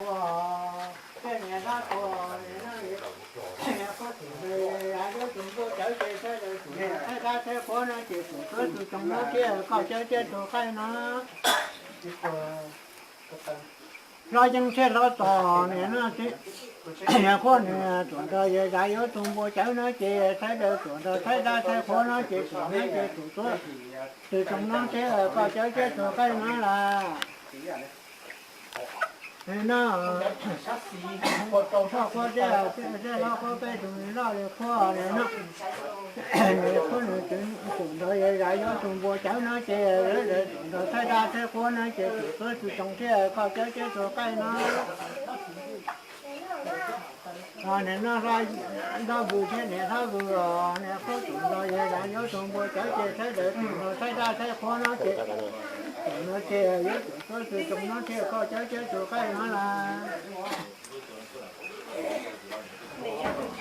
Thiab niam hlob Tuam, niam hlob Tuam, niam hlob Tuam, yog yuav tus npua cawv ces sawv daws tuam no thaij dab thaij qhua no ces tuam tuab tug tsoom no thiaj koj cawv thiab tus qaij no. Hlob Yeeb thiab hlob Tos, niam no, niam Qhuab nws tuam nrog yawg Zav yuav tus npua cawv no ces sawv daws tuam nrog thaij dab thaij qhua no ces tuam no ces tuam tuab tug tsoom no thiaj koj cawv thiab tus qaij no las. No, Qhuab thiab, thiab hlob Qhuab peb tug loj li Qhuab no, niam Qhuab nws tuam nrog yawg Zav yuav tus npua cawv no ces sawv daws tuam nrog thaij dab thaij qhua no ces tuam tuab tug tsoom thiaj koj cawv thiab tus qaij no. Niam no, hlob Vws thiab niam hlob Vws os, niam Qhuab tuam nrog yawg Zav yuav tus npua cawv ces sawv daws tuam nrog thaij dab thaij qhua no ces tuam no ces yuav tuam tuab tug tsoom no thiaj koj cawv thiab tus qaij no las.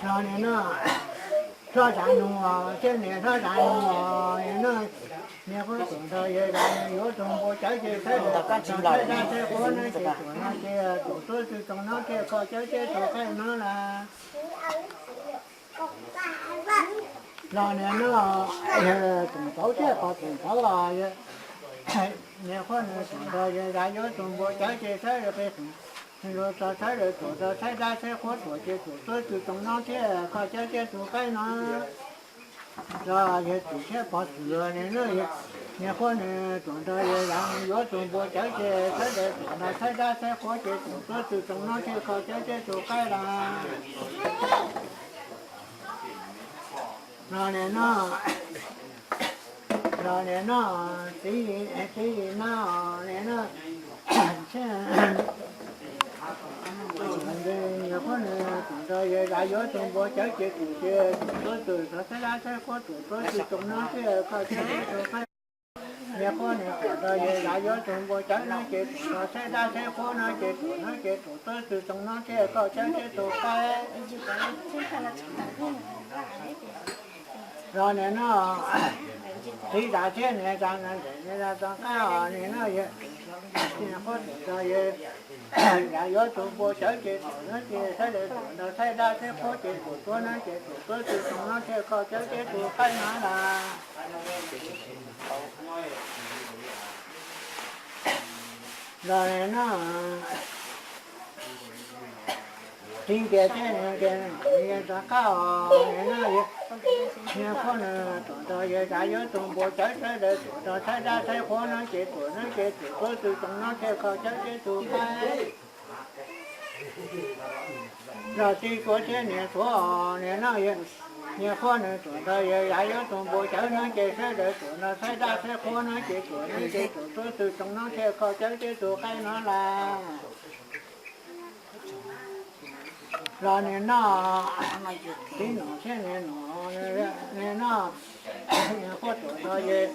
Los niam no, hlob Zav Nus thiab niam hlob Zav Nus os, niam no, niam Qhuab tuam nrog yawg Zav Nus yuav tus npua cawv ces sawv daws tuam nrog thaij dab thaij qhua no ces tuam no ces tuam tuab tug tsoom no thiaj koj cawv thiab tus qaij no las. Los niam no, yawg Toom Tauv thiab pog Toom Tauv os, niam Qhuab nws tuam nrog yawg Zav yuav tus npua cawv ces sawv daws qi qees lug txog sawv daws tuam nrog thaij dab thaij qhua tuam ces tuam tuab tug tsoom no thiaj koj cawv thiab tus qaij no. Los yawg Txwm thiab pog Txwm, niam no, niam Qhuab nws tuam nrog yawg Zav Nus yuav tus npua cawv ces sawv daws tuam nrog thaij dab thaij qhua ces tuam tuab tug tsoom no thiaj koj cawv thiab tus qaij las. Los niam no, los niam no, txiv, txiv Yim Nab os, niam no, thiab niam Qhuab nws tuam nrog yawg Zav yuav tus npua cawv ces tuam ces tuam tuab tug thaij dab thaij qhua tuam tuab tug tsoom no thiaj koj cawv thiab tus qaij. Niam Qhuab nws tuam nrog yawg Zav yuav tus npua cawv no ces tuam nrog thaij dab thaij qhua no ces tuam no ces tuam tuab tug tsoom no thiaj koj cawv thiab tus qaij. Los niam no, txiv Zam thiab niam Zam, niam Zam tov qab os, niam no, niam Qhuab tuam nrog yawg Zav yuav tus npua cawv ces tuam no ces sawv daws tuam nrog thaij dab thaij qhua ces tuam tuab no ces tuam tuab tug tsoom no thiaj koj cawv thiab tus qaij no las. Los niam no, txiv Nkias thiab niam Nkias tov qab os, niam no, niam Qhuab nws tuam nrog yawg Zav yuav tus npua cawv sawv daws tuam nrog thaij dab thaij qhua no ces tuam no ces tuam tuab tug tsoom no thiaj koj cawv thiab tus qaij. Los txiv Suav thiab niam Suav os, niam no, niam Qhuab nws tuam nrog yawg Zav yuav tus npua cawv no ces sawv daws tuam nrog thaij dab thaij qhua no ces tuam no ces tuam tuab tug tsoom no thiaj koj cawv thiab tus qaij no las. Los niam no, txiv Nom thiab niam Nom, niam no, niam Qhuab tuam nrog yawg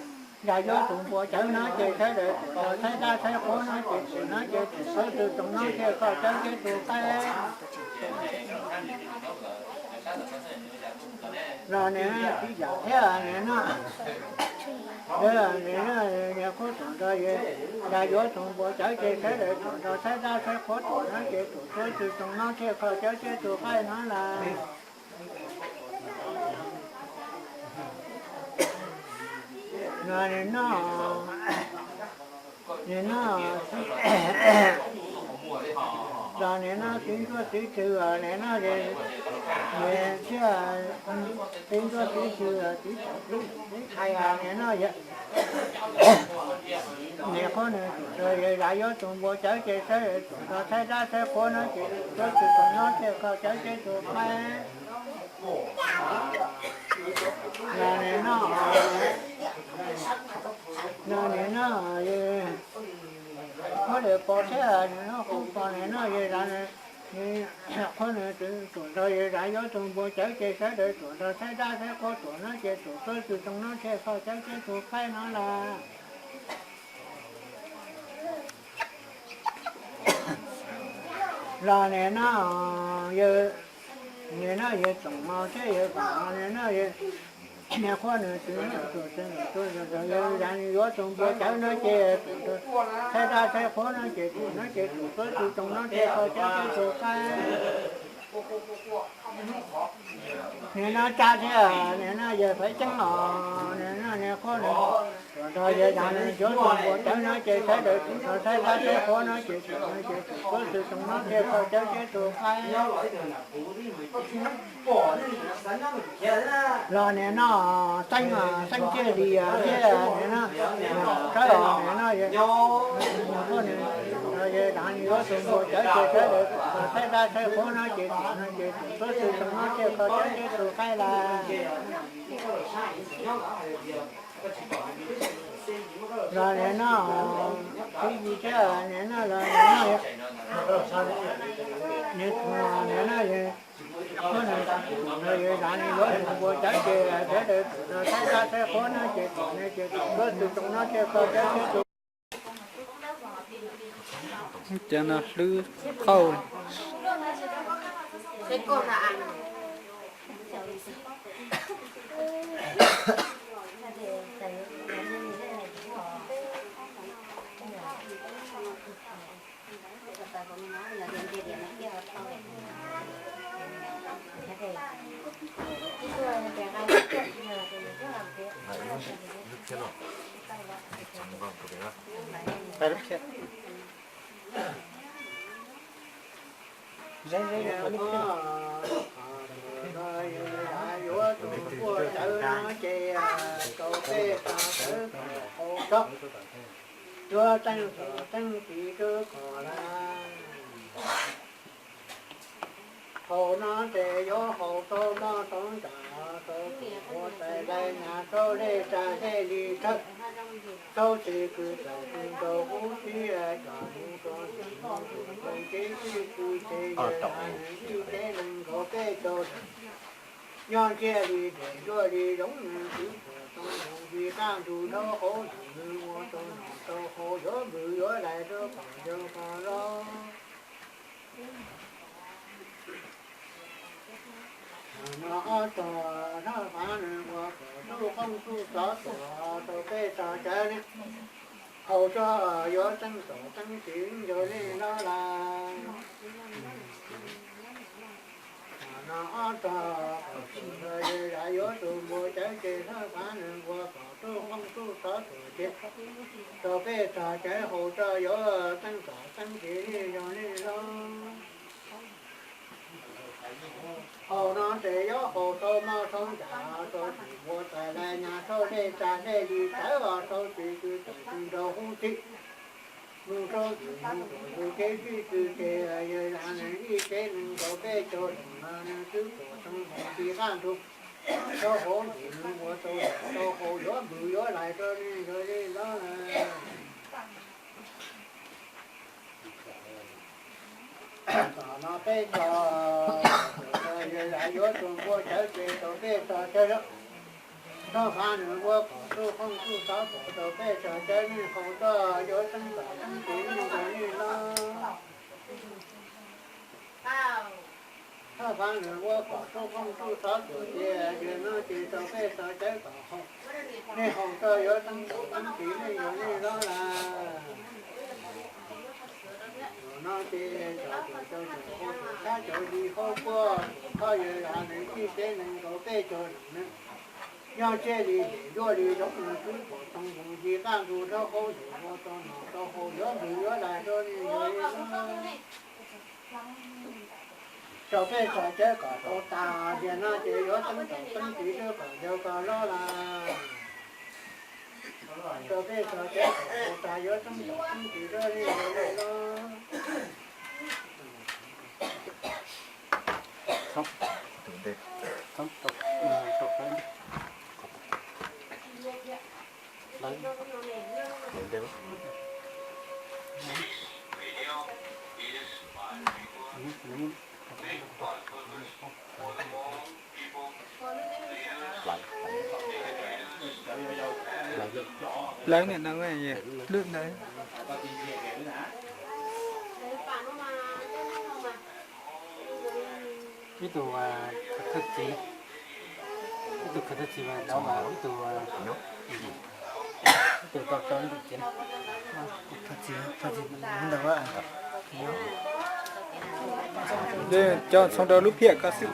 Zav yuav tus npua cawv no ces sawv daws tuam nrog thaij dab thaij qhua no ces tuam no ces tuam tuab tug tsoom no thiaj koj cawv thiab tus qaij. Los niam txiv Yam thiab niam no, niam no, niam Qhuab tuam nrog yawg Zav yuav tus npua cawv ces sawv daws tuam nrog thaij dab thaij qhua tuam no ces tuam tuab tug tsoom no thiaj koj cawv thiab tus qaij no las. Los niam no, niam no, los niam no txiv Ntsuab txiv Tswv, niam no, niam thiab txiv Ntsuab txiv Tswv, txiv Tswv txiv Thais, niam no, niam Qhuab nws tuam nrog yawg Zav yuav tus npua cawv ces sawv daws tuam nrog thaij dab thaij qhua no ces tuam tuab tug tsoom no thiaj koj cawv thiab tus qaij. Los niam no, los niam no, Qhuab Lwm Pov thiab niam no, Qhuab Pov niam no, yawg Zav, Qhuab nws tuam nrog yawg Zav yuav tus npua cawv ces sawv daws tuam nrog thaij dab thaij qhua tuam no ces tuam tuab tug tsoom no thiaj koj cawv thiab tus qaij no las. Los niam no, yawg, niam no yawg Txoom no thiab yawg Vam, niam no, Niag qhuab nws tsis tuam tseem tuaj, yog yus yuav tus npua cawv no ces saib dab saib qhuab no ces tuam no ces tuam tuab tsis tsoom no ces kho cawv ces tus qaib. Niag no tsa thiab, niag no yawg Faiv Ceeb os, niag no niag qhuab nws, yog yus yuav tus npua cawv no ces saib dab saib qhuab no ces tuam no ces tuam tuab tsis tsoom no ces kho cawv ces tus qaib. Los niag no Xeeb, Xeeb Ciaj Lis thiab niag no, niag no, niag no, yog tus npua cawv ces saib dab saib qhuab no ces tuam no ces tuam tuab tsis tsoom no ces kho cawv ces tus qaib lawm. Los niag no Txiv Yis thiab niag no los niag no, niag no, niag no, yog tus npua cawv ces saib dab saib qhuab no ces tuam no ces tuam tuab tsis tsoom no ces kho cawv ces tus. Cov no hlwb qauj. Yuav tus npua cawv no ces rau peb tog cawv kom haus tso, yuav teeb tom teeb tiv rau kom lawm. Haus no ces yuav haus tau moj tau ntsam, tau tus npua txais dai nyas, tau dej tsa dej li tsawg, tau tes kws txais kws nkaus hub tib cov mus rau tus mus rau tus kev tij tw ces yawg hais nws ib teb nees nkaum peb caug, nyob ntsiag li dej nruab li zoov, nws twb puas tau mus nti qab ntug rau hauv, nws ua tau nom tau haus, yuav npws yuav lais rau kom yawg qhov los. No ob tog Thoj Fav nws ua kom tub qoob tub xov tuam rau peb tog cawv ne, haus tso yuav teeb tom teeb tiv rau nej no lawm. No ob tog kom tub, yawg yuav tus npua cawv ces Thoj Fav nws ua kom tub qoob tub xov tuam ces rau peb tog cawv haus tso yuav teeb tom teeb tiv rau nej no. Haus no ces yuav haus tau moj tau ntsam, tau tus npua txais dai nyas, tau dej tsa dej li tsawv, tau tes kws txais kws nkaus hub tib mus rau tus mus rau tus kev tij tw ces yawg hais nws ib teb nees nkaum peb caug, nws twb puas tau mus nti qab ntug rau hauv, nws ua tau tau haus, yuav npws yuav lais rau nej yawg li no lawm. Tom no peb tog, yawg yuav tus npua cawv ces rau peb tog cawv, Thoj Fav nws ua kom tub qoob tub xov tuam rau peb tog cawv, nej haus tso yuav teeb tom teeb tiv rau nej no. Thoj Fav nws ua kom tub qoob tub xov tuam ces yawg no ces rau peb tog cawv kom haus, nej haus tso yuav teeb tom teeb tiv rau nej no lawm. No ces cov tuam cov tuam haus tuam sab cov li haus puag, thov yawg hais nws ib teb nees nkaum peb caug, nyob ntsiag li dej nruab li zoov, nws twb puas tau mus nti qab ntug rau hauv, yawg ua tau nom tau haus, yuav npws yuav lais rau nej yawg li no. Rau peb tog cawv kom tau tas tiag no ces yuav teeb tom teeb tiv rau kom yawg tog los lawm. Rau peb tog cawv kom tau tas yuav teeb tom teeb tiv rau nej yawg li no. Lawv niam no lwm ntawd. Ib tug thawj txiv. Cov txhoov rau lub phiaj koj xwb.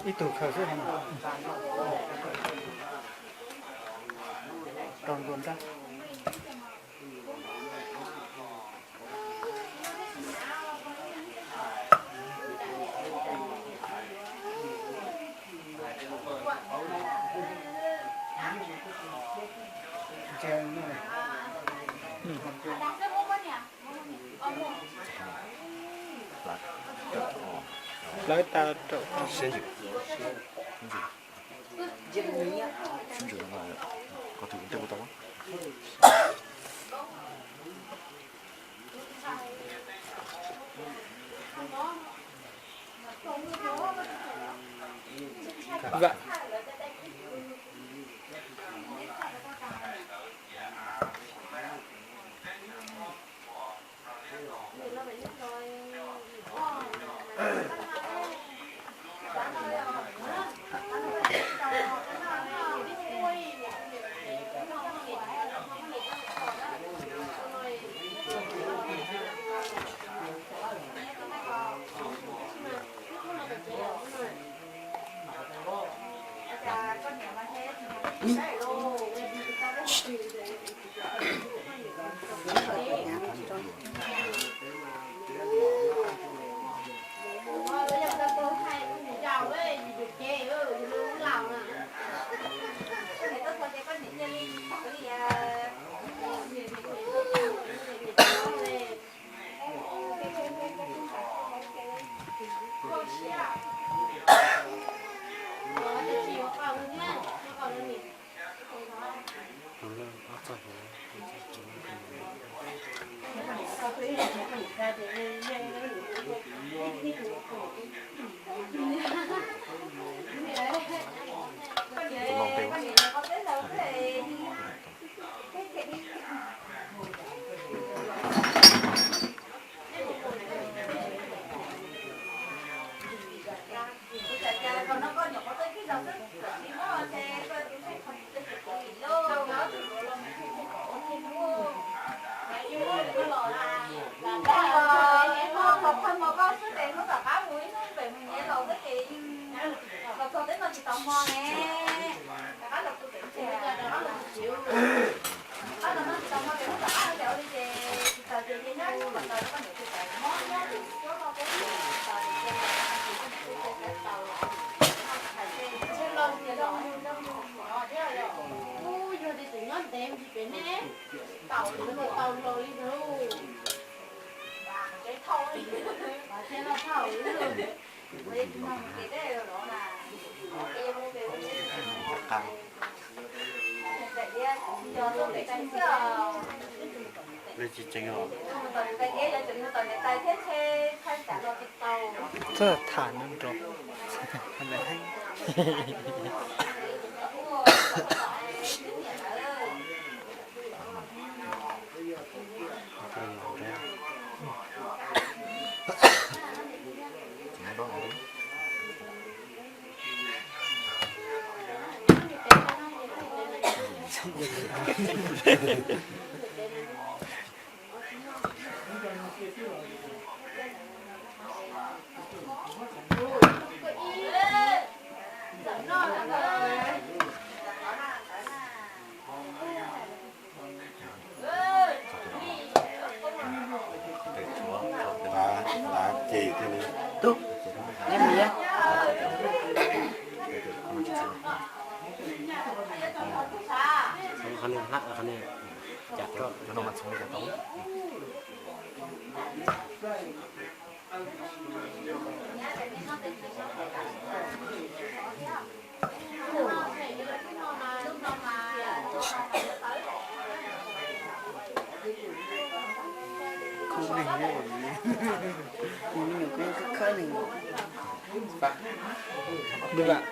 Ib tug khaws xwb. Rau ntua nrab. Lawv tas rau. Txawj tham no nrov. Tub, neb mus. Nws me nyuam kuv khawb nws. Li vam.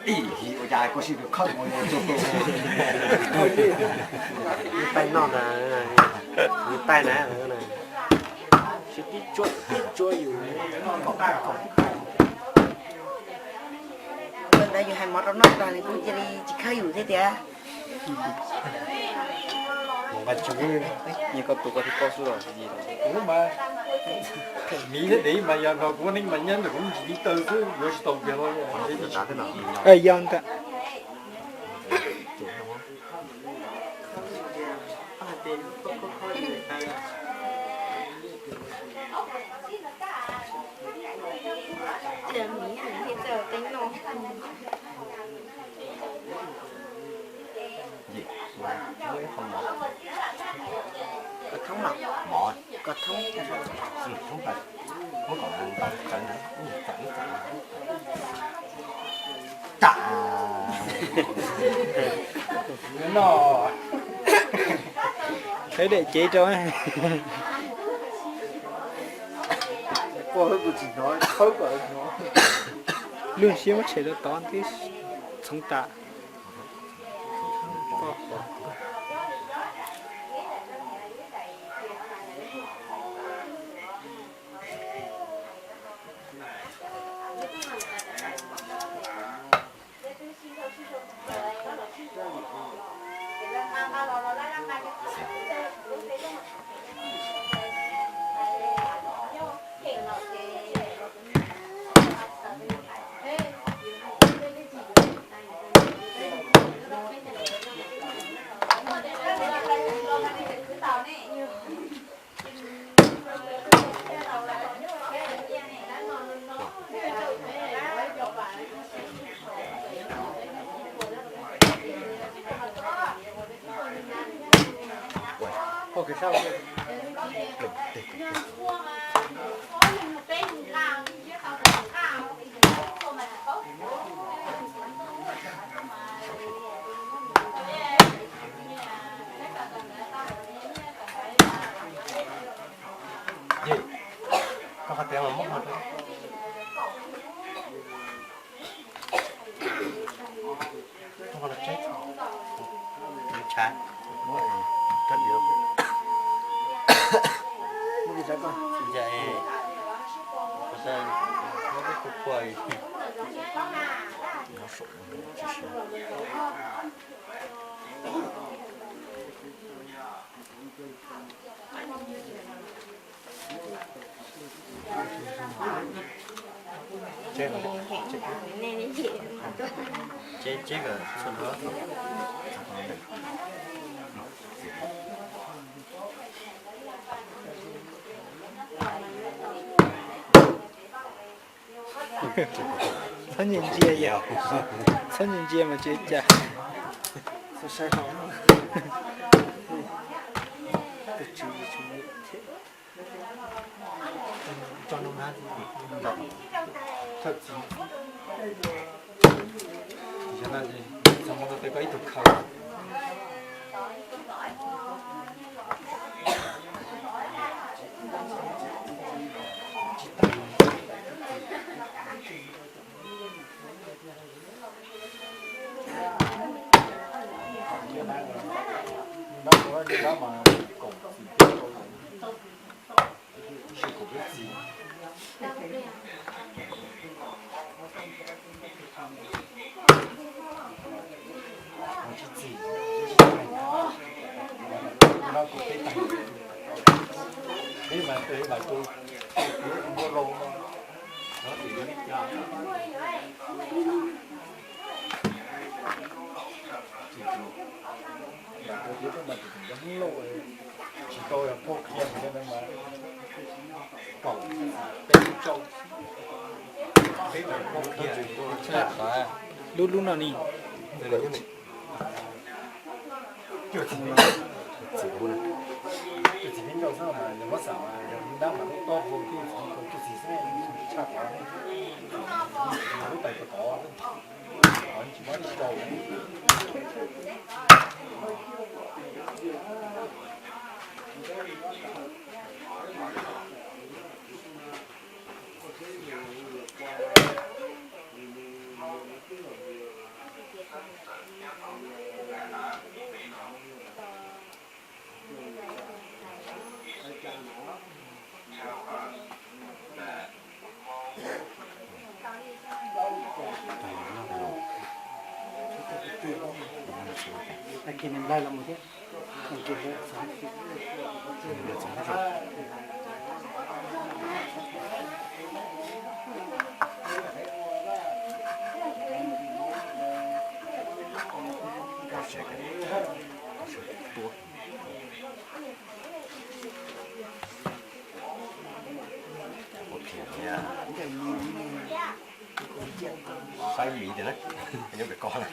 Ib yam ua cas koj sib tw khawb ua tais noj na, tais na, sib tib tsuab tib tsuab yus. Ntawd yus hais mov rau noj tag nws kuj cia li tsis khawb yus thiab tiag. Nqa tsuv, nyias koj tus koj thiab koj xwb los. Kuv mas, miv thiab dev mas yog nrog kuv neej mas nyab ntawm kuv ntsis tib taw xwb yuav tsis tau kiag los. Yog ntawd. Cov miv thiaj txawj teeb noj. Koj thoob los? Mov. Koj thoob. Thoob kom ntau qhawv na. Tam. Noj. Qheb daim cev rau. Koj hwb kuv tsis hnov, khawb kom hnov. Lub siab muab tshem rau tod tib txhoov tas. Koj qhov tias mas muab qhov rau. Txhob ntsia ntsia, txhob ntsia ntsia mas tsis ua cas. Lub lub no ni. Saib miv tias na, nyob pem ko na.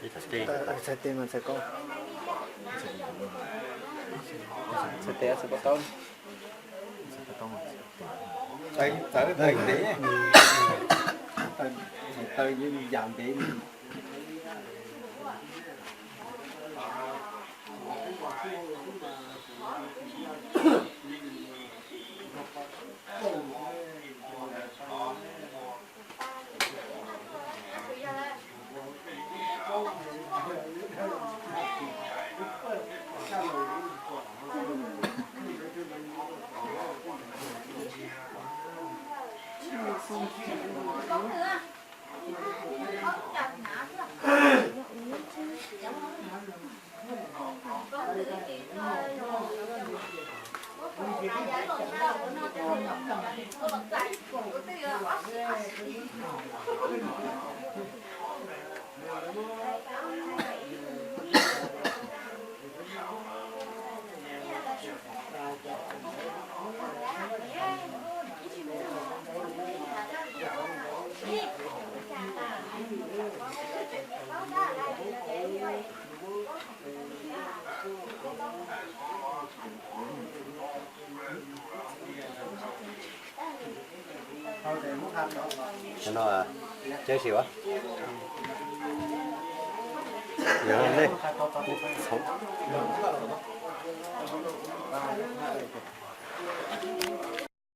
Txhais tes mas txhais ko. Txhais tes txhais ko taub. Txawv tawv ntev, txhais taw yam ntev. Cov no, cov si as, yog nej,